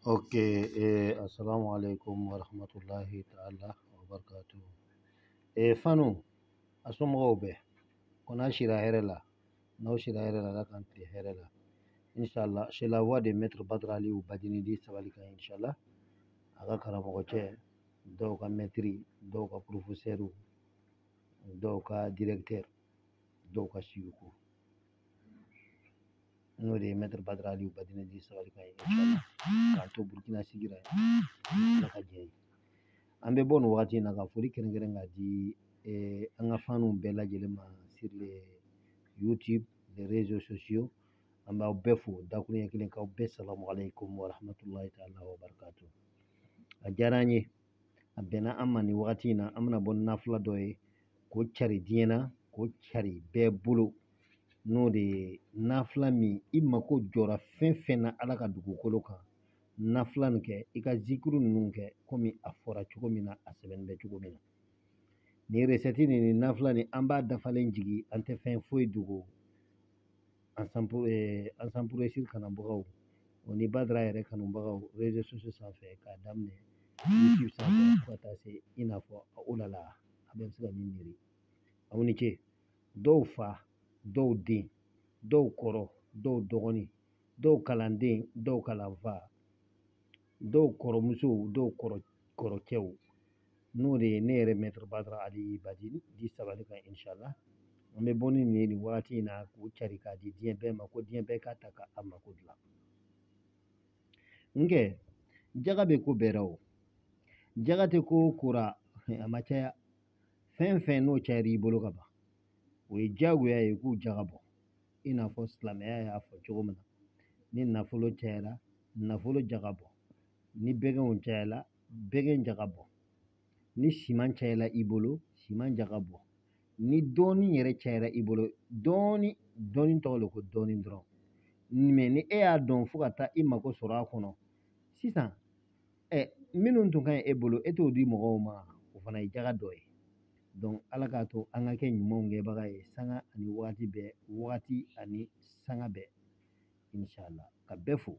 Ok, assalamu alaikum wa rahmatullahi ta'ala wa barakatuh. Fanu, a somɔgɔw bɛɛ, ko n'a sira hɛrɛ la, n'aw sira hɛrɛ la, Ala k'an tilen hɛrɛ la. Inshallah, c'est la voix de Maître Badra Aliou Badini dit sabali kan inshallah. A ka karamɔgɔcɛ, dɔw ka maître, dɔw ka professeur, dɔw ka directeur, dɔw ka siyuku. N'o de ye Maître Badra Aliou Badini dit sabali kan inshallah. K'an to Burkina sigira Ala ka jɛ ye. An bɛ bɔ nin wagati in na ka foli kɛrɛnkɛrɛn k'a di an ka faniw bɛɛ lajɛlen ma sur les YouTube, les réseaux sociaux. An b'aw bɛɛ fo dakuruɲɛ kelen k'aw bɛɛ salamu aleykum wa rahmatulahi ta'ala wa barakatuh. A diyara an ye, a bɛnna an ma nin wagati in na, an bɛna bɔ ni nafila dɔ ye k'o cari diɲɛ na, k'o cari bɛɛ bolo. N'o de ye nafila min i mako jɔra fɛn fɛn na Ala ka dugukolo kan, nafila nin kɛ, i ka zikiru ninnu kɛ komi a fɔra cogo min na, a sɛbɛnnen bɛ cogo min na. Nin recette nin nafila nin an b'a dafalen jigi, an tɛ fɛn foyi dogo Ensemble pour réussir kanubagaw o ni Badara yɛrɛ kanubagaw réseaux sociaux sanfɛ k'a daminɛ YouTube sanfɛ fo ka taa se i n'a fɔ o la la a bɛɛ bɛ se ka min miiri. Aw ni ce. Dɔw fa, dɔw den, dɔw kɔrɔ, dɔw dɔgɔnin, dɔw kalanden, dɔw kalanfa, dɔw kɔrɔmusow, dɔw kɔrɔkɛw. N'o de ye ne yɛrɛ Maître Badara Ali Badini di sabali kan inshallah. An bɛ bɔ ni nin ye nin wagati in na k'o cari k'a di diɲɛ bɛɛ ma, ko diɲɛ bɛɛ k'a ta k'a mako dilan. Nkɛ jaga bɛ ko bɛɛ la o, jaga tɛ ko o ko ra, a ma caya. Fɛn fɛn n'o cayara i bolo ka ban, o ye diyagoya ye k'u jaga bɔ. I n'a fɔ silamɛya y'a fɔ cogo min na, ni nafolo cayara, nafolo jaga bɔ. Ni bɛgɛnw cayara, bɛgɛn jaga bɔ. Ni siman cayara i bolo, siman jaga bɔ. Ni dɔɔni yɛrɛ cayara i bolo, dɔɔni, dɔɔni tɔgɔ de ko dɔɔni dɔrɔn. Mɛ ni e y'a dɔn fo ka taa i mako sɔrɔ a kɔnɔ, sisan minnu tun ka ɲi e bolo, e t'o di mɔgɔw ma, o fana ye jaga dɔ ye. Donc Ala k'a to an ka kɛ ɲumanw kɛbaga ye sanga ani wagati bɛɛ, wagati ani sanga bɛɛ inshallah. Ka bɛɛ fo,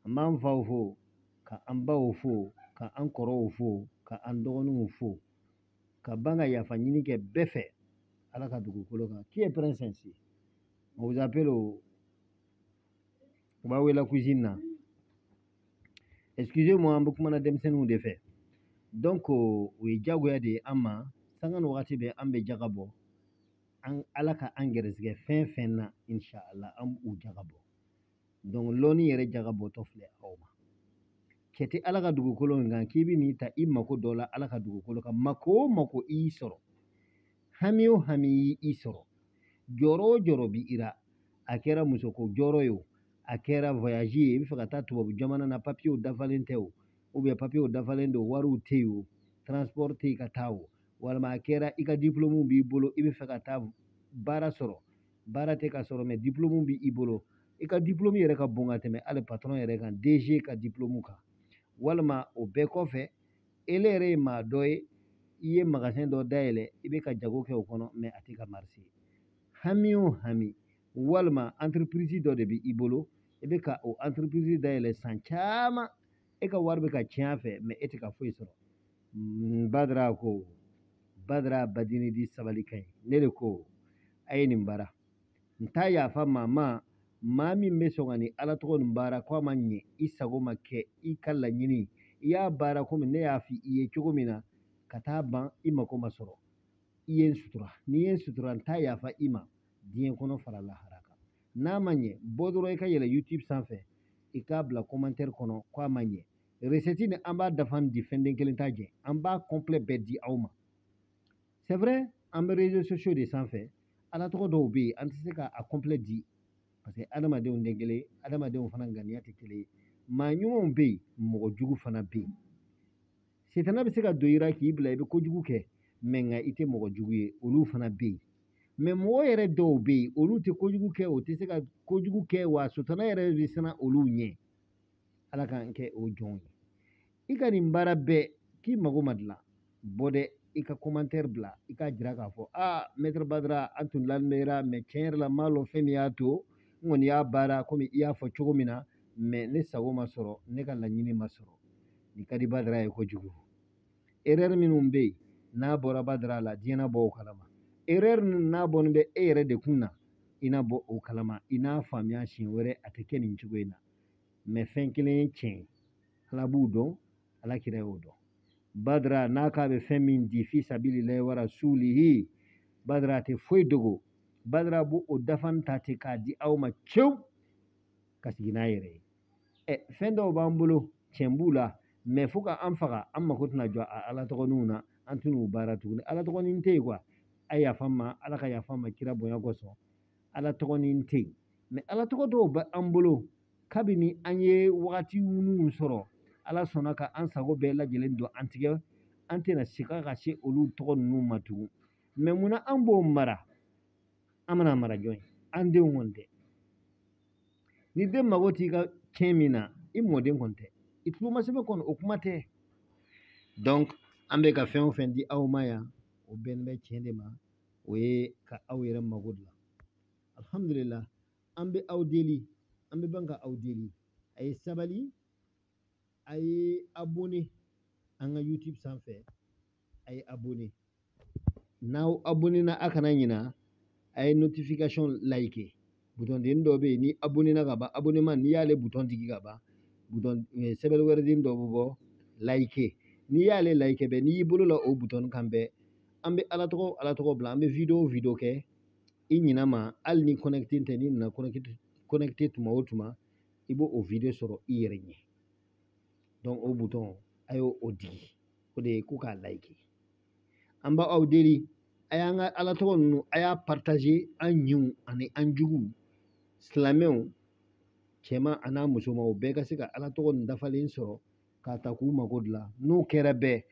an b'an faw fo, ka an baw fo, ka an kɔrɔw fo, ka an dɔgɔninw fo, ka ban ka yafa ɲini kɛ bɛɛ fɛ Ala ka dugukolo kan. Qui est prince ainsi? On vous appelle au, on va où la cuisine na. Excusez-moi, an bɛ kuma na denmisɛnninw de fɛ. Donc o ye diyagoya de ye an ma, sanga ni wagati bɛɛ an bɛ jaga bɔ. An Ala ka an gɛrɛsɛgɛ fɛn fɛn na inshallah, an b'u jaga bɔ. Donc lɔnni yɛrɛ jaga bɔtɔ filɛ aw ma. Cɛ tɛ Ala ka dugukolo in kan k'i bɛ n'i ta i mako dɔ la Ala ka dugukolo kan, mako o mako i y'i sɔrɔ, hami o hami y'i sɔrɔ, jɔrɔ o jɔrɔ b'i ra, a kɛra musoko jɔrɔ ye o, a kɛra voyage ye, i bɛ fɛ ka taa tubabu jamana na, papiyew dafalen tɛ o, ou bien papiyew dafalen don, wariw tɛ yen o, transport tɛ yen ka taa o, walima a kɛra i ka diplôme b'i bolo, i bɛ fɛ ka taa baara sɔrɔ, baara tɛ ka sɔrɔ mɛ diplôme b'i bolo, i ka diplôme yɛrɛ ka bon ka tɛmɛ hali patron yɛrɛ kan, DG ka diplôme kan. Walima o bɛɛ kɔfɛ, ele yɛrɛ ye maa dɔ ye, i ye magasin dɔ dayɛlɛ, i bɛ ka jago kɛ o kɔnɔ, mɛ a tɛ ka marcher. Hami o hami, walima entreprise dɔ de bɛ i bolo, i bɛ ka o entreprise dayɛlɛ san caman, e ka wari bɛ ka tiɲɛ a fɛ, mɛ e tɛ ka foyi sɔrɔ. Badara ko, Badara Badini di sabali ka ɲi, ne de ko a ye nin baara. N t'a yafa maa ma, maa min bɛ sɔn ka nin Ala tɔgɔ nin baara ko a ma ɲɛ, i sago ma kɛ, i ka laɲini, i y'a baara komi ne y'a fɔ i ye cogo min na, ka taa ban i mako ma sɔrɔ, i ye n sutura. N'i ye n sutura, n t'a yafa i ma diɲɛ kɔnɔ fara lahara kan. N'a ma ɲɛ, bɔ dɔrɔn i ka yɛlɛ YouTube sanfɛ, i k'a bila commentaire kɔnɔ ko a ma ɲɛ. Recette nin an b'a dafa di fɛn den kelen t'a jɛ, an b'a complet bɛɛ di aw ma. C'est vrai, an bɛ réseaux sociaux de sanfɛ, Ala tɔgɔ dɔw bɛ yen, an tɛ se ka a complet di, parce que adamadenw tɛ kelen ye, adamadenw fana ŋaniya tɛ kelen ye. Maa ɲumanw bɛ yen, mɔgɔ jugu fana bɛ yen. Sitana bɛ se ka don i la k'i bila i bɛ kojugu kɛ, mɛ nka i tɛ mɔgɔ jugu ye, olu fana bɛ yen. Mɛ mɔgɔ yɛrɛ dɔw bɛ yen, olu tɛ kojugu kɛ, o tɛ se ka kojugu kɛ, wa sutana yɛrɛ bɛ siran olu ɲɛ. Ala k'an kɛ o jɔnw ye. I ka nin baara bɛɛ k'i mago ma dilan, bɔ dɛ, i ka commentaire bila, i k'a jira k'a fɔ aa Maître Badara an tun lamɛnra, mɛ tiɲɛ yɛrɛ la n m'a lɔn fɛn min y'a to n kɔni y'a baara komi i y'a fɔ cogo min na, Mais ne sago ma sɔrɔ, ne ka laɲini ma sɔrɔ. Nin ka di Badara ye kojugu. Erreur minnu bɛ yen n'a bɔra Badara la, diɲɛ na bɔ o kalama. Erreur ninnu n'a bɔlen bɛ e yɛrɛ de kun na, i n'a bɔ o kalama, i n'a faamuya siɲɛ wɛrɛ a tɛ kɛ nin cogo in na. Mais fɛn kelen ye tiɲɛ ye, Ala b'u dɔn, Ala kira y'o dɔn. Badara n'a k'a bɛ fɛn min di fi sabilillahi wa rasulihi, Badara tɛ foyi dogo. Badara b'o o dafan ta ten k'a di aw ma cewu ka sigi n'a yɛrɛ ye. Fɛn dɔw b'an bolo, tiɲɛ b'u la, mais fo ka an faga, an mako tɛna jɔ a Ala tɔgɔninw na, an tɛn'u baara tuguni. Ala tɔgɔnin tɛ yen quoi. A ye yafa n ma, Ala ka yafa n ma kira bonya kosɔn. Ala tɔgɔnin tɛ yen, mais Ala tɔgɔ dɔw bɛ an bolo kabini an ye wagati minnu sɔrɔ, Ala sɔnna ka an sago bɛɛ lajɛlen don an tigɛ, an tɛna sika ka se olu tɔgɔ ninnu ma tugun. Mais munna an b'o mara? An bɛna mara jɔn ye? An denw kɔni tɛ. Ni den mago t'i ka tiɲɛ min na, i mɔden kɔni tɛ, i tulomasɛbɛ kɔni o kuma tɛ. Donc an bɛ ka fɛn o fɛn di aw ma yan, o bɛnnen bɛ tiɲɛ de ma, o ye ka aw yɛrɛ mago dilan. Alhamdulillah, an bɛ aw deli, an bɛ ban ka aw deli, a ye sabali, a ye abonné an ka YouTube sanfɛ, a ye abonné. N'aw abonné na, a kana ɲina, a ye notification like. Bouton den dɔ bɛ yen, ni abonné na ka ban, abonnement n'i y'ale bouton digi ka ban, bouton sɛbɛnni wɛrɛ den dɔ bɛ bɔ like. N'i y'ale like bɛɛ, n'i y'i bolo la o bouton kan bɛɛ, an bɛ Ala tɔgɔ Ala tɔgɔ bila, an bɛ vidéo vidéo kɛ, i ɲina ma, hali ni connecté tɛ, n'i nana connecté tuma o tuma, i b'o o vidéo sɔrɔ i yɛrɛ ɲɛ. Donc o bouton a y'o o digi, o de ye ko k'a like. An b'aw deli, a y'an ka Ala tɔgɔ ninnu, a y'a partager an ɲinw ani an juguw, silamɛw, cɛman a n'a musoman, o bɛɛ ka se ka Ala tɔgɔ nin dafalen sɔrɔ k'a ta k'u mago dilan. N'o kɛra bɛɛ,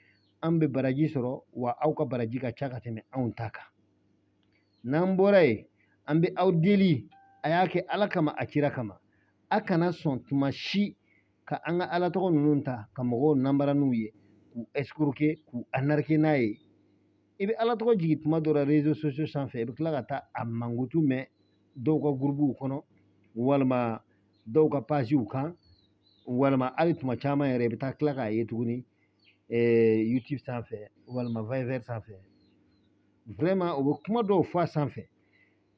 an bɛ baraji sɔrɔ, wa aw ka baraji ka ca ka tɛmɛ anw ta kan. N'an bɔra yen, an bɛ aw deli, a y'a kɛ Ala kama, a kira kama. A kana sɔn tuma si ka an ka Ala tɔgɔ ninnu ta ka mɔgɔw nanbara n'u ye, k'u escroquer, k'u arnaquer n'a ye. I bɛ Ala tɔgɔ jigin tuma dɔ la réseaux sociaux sanfɛ, i bɛ tila ka taa a mankutu mɛn dɔw ka gurupuw kɔnɔ, walima dɔw ka paziw kan, walima hali tuma caman yɛrɛ i bɛ taa tila k'a ye tuguni YouTube sanfɛ walima Viber sanfɛ. Vraiment, o bɛ kuma dɔw fɔ a sanfɛ,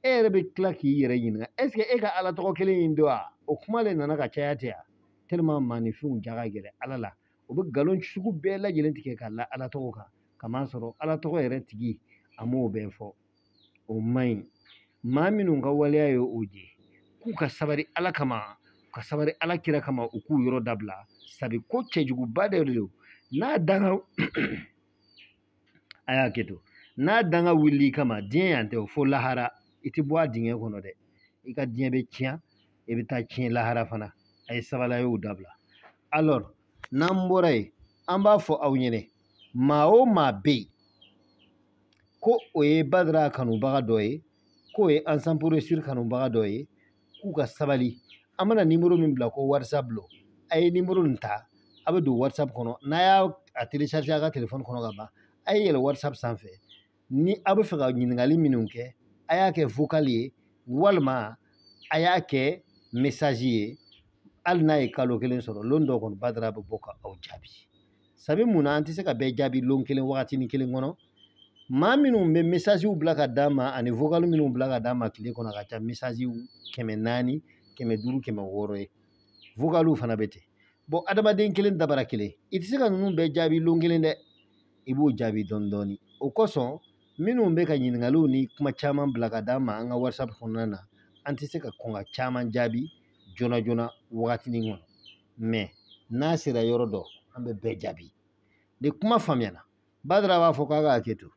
e yɛrɛ bɛ tila k'i yɛrɛ ɲininka, est ce que e ka Ala tɔgɔ kelen in don wa? O kuma de nana ka caya ten wa? Tellement maaninfinw ja ka gɛlɛn Ala la, o bɛ nkalon sugu bɛɛ lajɛlen tigɛ ka la Ala tɔgɔ kan, kamasɔrɔ Ala tɔgɔ yɛrɛ tigi a m'o bɛɛ fɔ. O man ɲi. Maa minnu ka waleya ye o ye, k'u ka sabali Ala kama, u ka sabali Ala kira kama, u k'u yɔrɔ dabila. Sabi ko cɛjuguba de don. N'a danga a y'a kɛ to, n'a danga wulili kama diɲɛ yan tɛ, fo lahara, i tɛ bɔ a dingɛ kɔnɔ dɛ, i ka diɲɛ bɛ tiɲɛ, i bɛ taa tiɲɛ lahara fana. A ye sabali, a y'o dabila. Alors n'an bɔra yen, an b'a fɔ aw ɲɛnɛ, maa o maa bɛ yen ko o ye Badara kanubaga dɔ ye, k'o ye Ensemble pour réussir kanubaga dɔ ye, k'u ka sabali. An mana nimoro min bila ko WhatsApp lo, a ye nimoro nin ta, a bɛ don WhatsApp kɔnɔ. N'a y'a a télécharger a ka téléphone kɔnɔ ka ban, a ye yɛlɛ WhatsApp sanfɛ. Ni aw bɛ fɛ ka ɲininkali minnu kɛ, a y'a kɛ vocal ye, walima a y'a kɛ message ye. Hali n'a ye kalo kelen sɔrɔ, lon dɔ kɔni Badara bɛ bɔ ka aw jaabi. Sabi mun na an tɛ se ka bɛɛ jaabi lon kelen wagatinin kelen kɔnɔ? Maa minnu bɛ messagew bila ka d'an ma ani vocal minnu bila ka d'an ma tile kɔnɔ, a ka ca message 400, 500, 600 ye. Vocaliw fana bɛ ten. Bon, adamaden kelen dabara kelen, i tɛ se ka ninnu bɛɛ jaabi lon kelen dɛ, i b'o jaabi dɔɔni dɔɔni. O kosɔn minnu bɛ ka ɲininkaliw ni kuma caman bila ka d'an ma an ka WhatsApp kɔnɔna na, an tɛ se ka kɔn ka caman jaabi joona joona wagatinin kɔnɔ. Mais n'a sera yɔrɔ dɔ, an bɛ bɛɛ jaabi. Ni kuma faamuyana, Badara b'a fɔ k'a ka hakɛ to.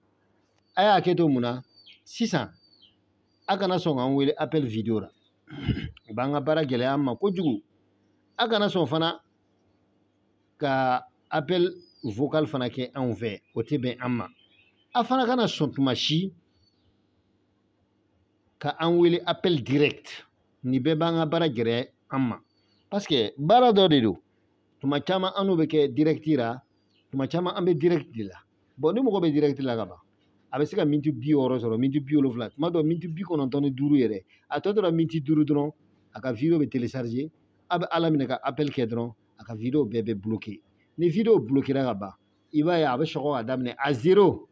A y'a hakɛ to mun na? Sisan a kana sɔn k'an wele appel vidéo la, o b'an ka baara gɛlɛya an ma kojugu. A kana sɔn fana ka appel vocal fana kɛ anw fɛ, o tɛ bɛn an ma. A fana kana sɔn tuma si ka an wele appel direct. Nin bɛɛ b'an ka baara gɛlɛya an ma, parce que baara dɔ de don. Tuma caman an n'u bɛ kɛ direct la, tuma caman an bɛ direct de la. Bon, ni mɔgɔ bɛ direct la ka ban, a bɛ se ka miniti 60 sɔrɔ, miniti 70, tuma dɔ miniti 95 yɛrɛ, a tɔ tora miniti 5 dɔrɔn, a ka vidéo bɛ télécharger, A bɛ Ala minɛ ka appel kɛ dɔrɔn, a ka vidéo bɛɛ bɛ bloqué. Ni vidéo bloqué ka ban, i b'a ye a bɛ sɔgɔ ka daminɛ à zéro.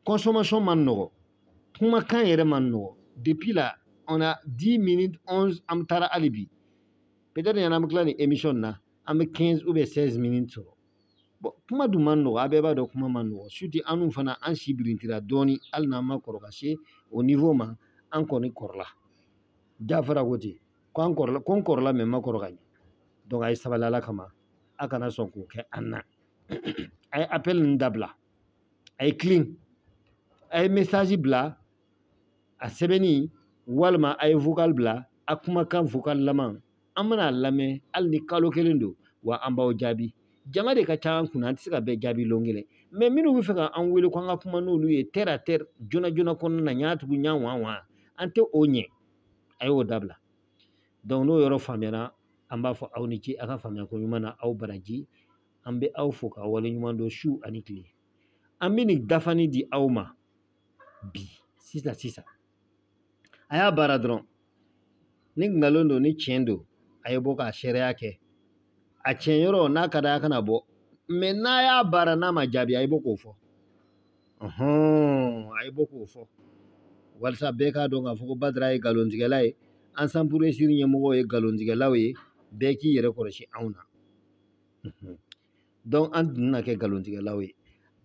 Consommation man nɔgɔ, kumakan yɛrɛ man nɔgɔ. Depuis là, on a 10 minutes 11, an taara hali bi. Peut-être yanni an bɛ tila nin émission na, an bɛ 15 ou bien 16 minutes sɔrɔ. Bon, kuma dun man nɔgɔ, a bɛɛ b'a dɔn kuma man nɔgɔ. Surtout an dun fana, an si birintira dɔɔni, hali n'an ma kɔrɔ ka se o niveau ma, an kɔni kɔrɔla. Jafara ko ten, ko an kɔrɔla, ko n kɔrɔla mais n ma kɔrɔ ka ɲɛ. Donc a ye sabali Ala kama, a kana sɔn k'o kɛ an na. A ye appel ninnu dabila, a ye clean, a ye message bila a sɛbɛnni, walima a ye vocal bila, a kumakan vocal laban, an bɛna lamɛn hali ni kalo kelen don, wa an b'aw jaabi. Jama de ka ca an kunna, an tɛ se ka bɛɛ jaabi lon kelen. Mais minnu bɛ fɛ ka an wele ko an ka kuma n'olu ye terre à terre, joona joona kɔnɔna na, ɲa tugu ɲa wan wan, an tɛ o ɲɛ, a y'o dabila. Donc n'o yɔrɔ faamuyara, an b'a fɔ aw ni ce a ka faamuya ko ɲuman na, aw baraji. An bɛ aw fo k'aw waleɲuman dɔn su ani tile. An bɛ nin dafani di aw ma bi sisan sisan. A y'a baara dɔrɔn, ni nkalon don ni tiɲɛ don, a ye bɔ k'a seereya kɛ. A tiɲɛ yɔrɔ n'a ka d'a ye, a kana bɔ, mais n'a y'a baara n'a ma jaabi, a ye bɔ k'o fɔ. A ye bɔ k'o fɔ walasa bɛɛ k'a dɔn k'a fɔ ko Badara ye nkalontigɛla ye, Ensemble pour réussir ɲɛmɔgɔw ye nkalontigɛlaw ye, bɛɛ k'i yɛrɛ kɔlɔsi anw na. Donc an tɛna kɛ nkalontigɛlaw ye.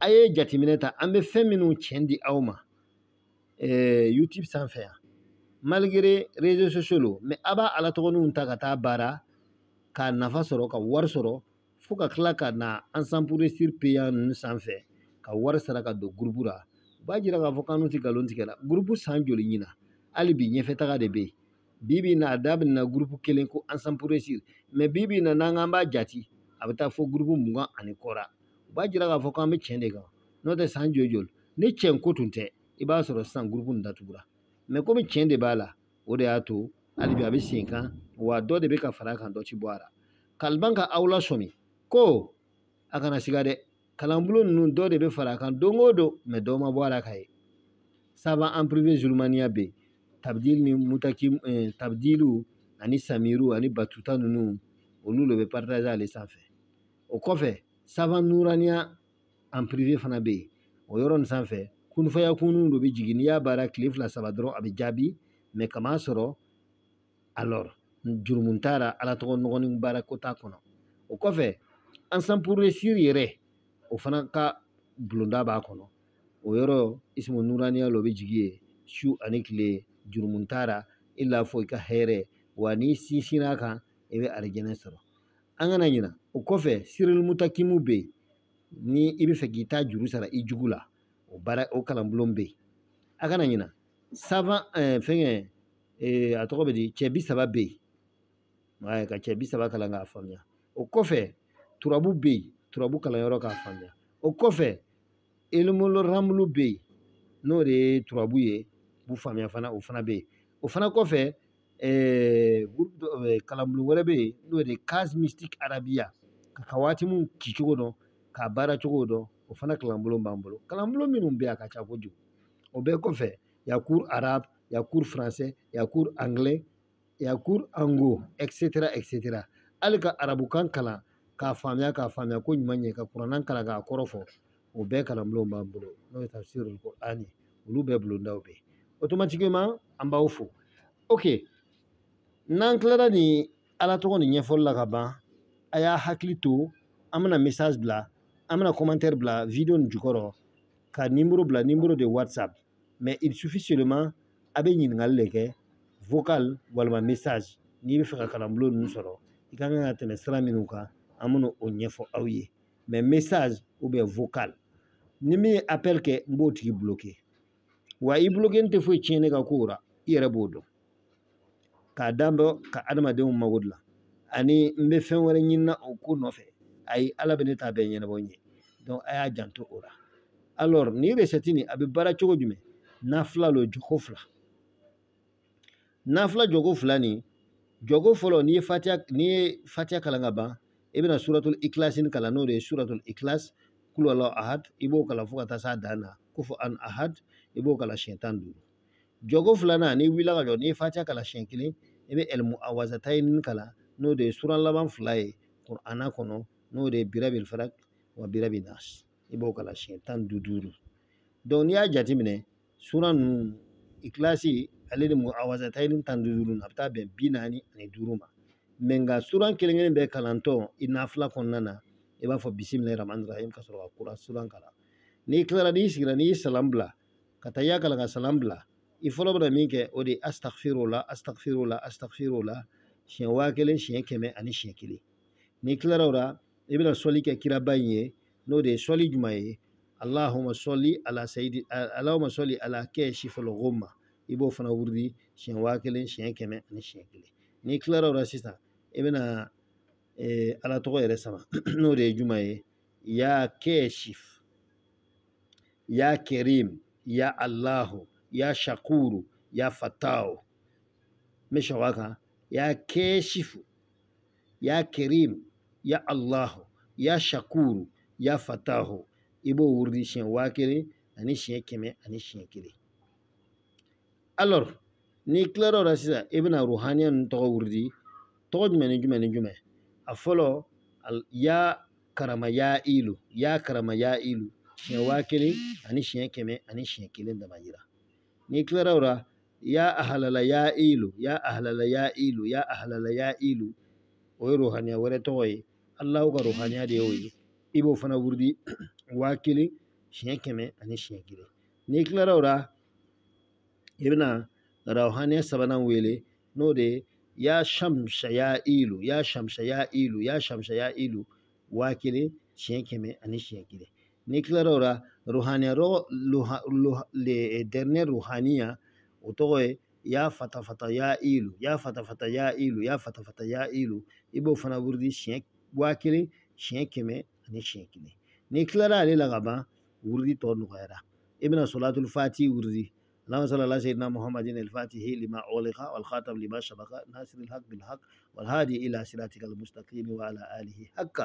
A ye jateminɛ ta, an bɛ fɛn minnu tiɲɛ di aw ma YouTube sanfɛ yan, malgré réseaux sociaux lo, mais a b'a ala tɔgɔninw ta ka taa baara k'a nafa sɔrɔ, ka wari sɔrɔ, fo ka tila ka na Ensemble pour réussir payant ninnu sanfɛ ka wari sara ka don groupe la. U b'a jira k'a fɔ k'an n'u tɛ nkalon tigɛ la. Groupe san joli ɲina, hali bi ɲɛfɛ taga de bɛ yen. Bi bi in na, a daminɛna groupe kelen ko Ensemble pour réussir, mais bi bi in na, n'an k'an b'a jate, a bɛ taa fo groupe 20 ani kɔ la. U b'a jira k'a fɔ k'an bɛ tiɲɛ de kan, n'o tɛ san joli joli ni tiɲɛ ko tun tɛ, i b'a sɔrɔ sisan groupe nin datugura. Mais komi tiɲɛ de b'a la, o de y'a to hali bi a bɛ sen kan, wa dɔ de bɛ ka fara a kan, dɔ ti bɔ a la. Kaliban ka aw lasɔmi ko a kana siga dɛ, kalanbulon ninnu dɔ de bɛ fara a kan don o don, mais dɔ ma bɔ a la ka ye. Savant en privé Zulumaniya bɛ yen, Tabdil ni Mutaki, Tabdilu ani Samiru ani Batuta ninnu, olu de bɛ partager ale sanfɛ. O kɔfɛ, savant Nuraniya en privé fana bɛ yen. O yɔrɔ nin sanfɛ, kunfaya kunun dɔ bɛ jigin, n'i y'a baara tile 2 3 dɔrɔn, a bɛ jaabi. Mais kama sɔrɔ alors jurumun t'a la, Ala tɔgɔ nɔgɔnin baara ko t'a kɔnɔ. O kɔfɛ, Ensemble pour réussir yɛrɛ, o fana ka bulonda b'a kɔnɔ. O yɔrɔ ismu nuraniya lo bɛ jigin yen su ani tile, jurumun t'a la, i la fɔ i ka hɛrɛ, wa n'i sinsinna a kan, i bɛ arijɛnɛ sɔrɔ. An kana ɲina o kɔfɛ, Siril Mutakimu bɛ yen, ni i bɛ fɛ k'i ta juru sara i jugu la, o baara o kalanbulon bɛ yen. A kana ɲina savant fɛnkɛ, a tɔgɔ bɛ di, cɛ 30 bɛ yen, ka cɛ 30 kalan k'a faamuya. O kɔfɛ, turabu bɛ yen, turabu kalanyɔrɔ k'a faamuya. O kɔfɛ, ilimul ramulu bɛ yen, n'o de ye turabu ye, b'u faamuya fana, o fana bɛ yen. O fana kɔfɛ, kalanbulon wɛrɛ bɛ yen, n'o de ye case mystique arabiya, ka waati mun ci cogo dɔn, k'a baara cogo dɔn, o fana kalanbulon b'an bolo. Kalanbulon minnu bɛ yen, a ka ca kojugu. O bɛɛ kɔfɛ, y a cours arabe, y a cours français, y a cours anglais, y a cours ango, etc etc. Hali ka arabukan kalan k'a faamuya, k'a faamuya ko ɲuman ɲɛ, ka kuranna kalan k'a kɔrɔ fɔ, o bɛɛ kalanbulon b'an bolo, n'o ye tafsirul Qur'ani, olu bɛɛ bulondaw bɛ yen. Automatiquement an b'aw fo. Ok, n'an tilara nin Ala tɔgɔ nin ɲɛfɔli la ka ban, a y'a hakili to, an bɛna message bila, an bɛna commentaire bila vidéo nin jukɔrɔ, ka numéro bila, numéro de WhatsApp. Mais il suffit seulement a bɛ ɲininkali de kɛ vocal walima message. N'i bɛ fɛ ka kalanbulon ninnu sɔrɔ, i ka kan ka tɛmɛ sira minnu kan, an bɛna o ɲɛfɔ aw ye. Mais message ou bien vocal, ni min ye appel kɛ, n b'o tigi bloquer. Wa i bloquer tɛ foyi tiɲɛ ne ka kow la, i yɛrɛ b'o dɔn. K'a dan bɔ ka adamadenw mago dilan, ani n bɛ fɛn wɛrɛ ɲini o ko nɔfɛ, ayi, Ala bɛ ne ta bɛɛ ɲɛnabɔ n ye. Donc a y'a janto o la. Alors nin recette nin, a bɛ baara cogo jumɛn? Nafila lo, jɔko fila. Nafila jɔko fila nin, jɔko fɔlɔ, n'i ye fatiya kalan ka ban, i bɛna suratul ikhlas nin kalan, n'o de ye suratul ikhlas, kul huwallahu ahad, i b'o kalan fo ka taa s'a dan na, ko fo an ahad, i b'o kalan siɲɛ 15. Jɔko filanan, n'i wulila ka jɔ, n'i ye fatiya kalan siɲɛ kelen, I bɛ ɛlimu awazatayini kalan, n'o de ye suran laban 2 ye Kurana kɔnɔ, n'o de ye birabil falak wa birabil nas. I b'o kalan siɲɛ 15. Donc n'i y'a jateminɛ, suran ninnu ikilasi ale ni mu awazatayini 15, a bɛ taa bɛn 45 ma. Mais nka suran kelen kelen bɛɛ kalantɔ i nafila kɔnɔna na, i b'a fɔ bisimilahi rahmani rahim ka sɔrɔ ka kura suran kalan. N'i tilara, n'i sigira, n'i ye salam bila ka taa ya kalan ka salam bila, i fɔlɔ bɛna min kɛ, o de ye astaghfirullah, astaghfirullah, astaghfirullah siɲɛ 1000 siɲɛ 100 ani siɲɛ 1. N'i tilara o la, i bɛna sɔli kɛ kiraba in ye, n'o de ye sɔli jumɛn ye? Allahumma sɔli ala sayidi, Allahumma sɔli ala kashifil ghumma. I b'o fana wurudi siɲɛ 1000 siɲɛ 100 ani siɲɛ 1. N'i tilara o la sisan, i bɛna Ala tɔgɔ yɛrɛ sama, n'o de ye jumɛn ye? Ya kashif, ya kerim, ya Allahu, ya shakuru, ya fatahu. N bɛ segin a kan: ya kashifu, ya kerim, ya Allahu, ya shakuru, ya fatahu. I b'o wurudi siɲɛ 1000 ani siɲɛ 100 ani siɲɛ 1. Alors n'i tilara o la sisan, i bɛna ruhaniya ninnu tɔgɔ wurudi. Tɔgɔ jumɛn ni jumɛn ni jumɛn? A fɔlɔ, ya karama ya ilu, ya karama ya ilu, siɲɛ 1000 ani siɲɛ 100 ani siɲɛ 1 dama jira. N'i tilara o la, ya ahalala ya ilu, ya ahalala ya ilu, ya ahalala ya ilu, o ye ruhaniya wɛrɛ tɔgɔ ye, Alahu ka ruhaniya de y'o ye. I b'o fana wurudi 1000 siɲɛ 100 ani siɲɛ 1. N'i tilara o la, i bɛna ruhaniya sabanan wele, n'o de ye ya shamsa ya ilu, ya shamsa ya ilu, ya shamsa ya ilu, 1000 siɲɛ 100 ani siɲɛ 1. N'i tilara o la, ruhaniya le dernier ruhaniya, o tɔgɔ ye ya fata fata ya ilu, ya fata fata ya ilu, ya fata fata ya ilu. I b'o fana wurudi siɲɛ 1000 siɲɛ 100 ani siɲɛ 1. N'i tilara ale la ka ban, wurudi tɔ nɔgɔyara. I bɛna solatul fati wurudi: اللهم صل على سيدنا محمد الفاتح لما أغلق والخاتم لما سبق ناصر الحق بالحق والهادي إلى صراطك المستقيم وعلى آله حق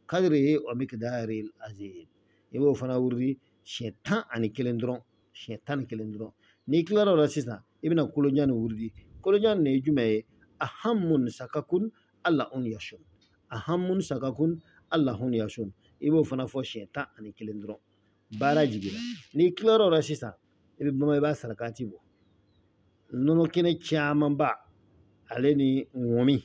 قدره ومقداره العظيم. I b'o fana wurudi siɲɛ 11 dɔrɔn, siɲɛ 11 dɔrɔn. N'i tilara o la sisan, i bɛna kolojan nin wurudi. Kolojan nin ye jumɛn ye? Ahamun sakakun allahun yasun, ahamun sakakun allahun yasun. I b'o fana fɔ siɲɛ 11 dɔrɔn. Baara jiginna. N'i tilara o la sisan, i bɛ bama, i b'a sarakati bɔ, nɔnɔ kɛnɛ camanba ale ni ŋɔmi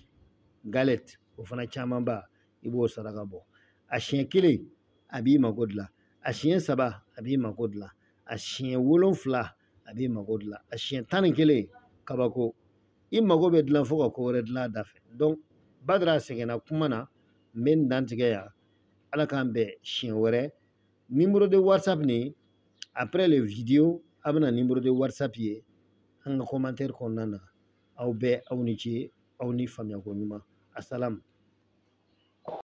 galette, o fana camanba, i b'o saraka bɔ. A siɲɛ 1 a b'i mako dilan, a siɲɛ 3 a b'i mako dilan, a siɲɛ 7 a b'i mako dilan, a siɲɛ 11 kabako, i mako bɛ dilan fo ka ko wɛrɛ dilan a da fɛ. Donc Badara sɛgɛnna kuma na, n bɛ n dantigɛ yan. Ala k'an bɛn siɲɛ wɛrɛ. Numéro de WhatsApp nin, après le vidéo, a bɛna numéro de WhatsApp ye an ka commentaire kɔnɔna na. Aw bɛɛ, aw ni ce, aw ni faamuyako ɲuman. Asalam.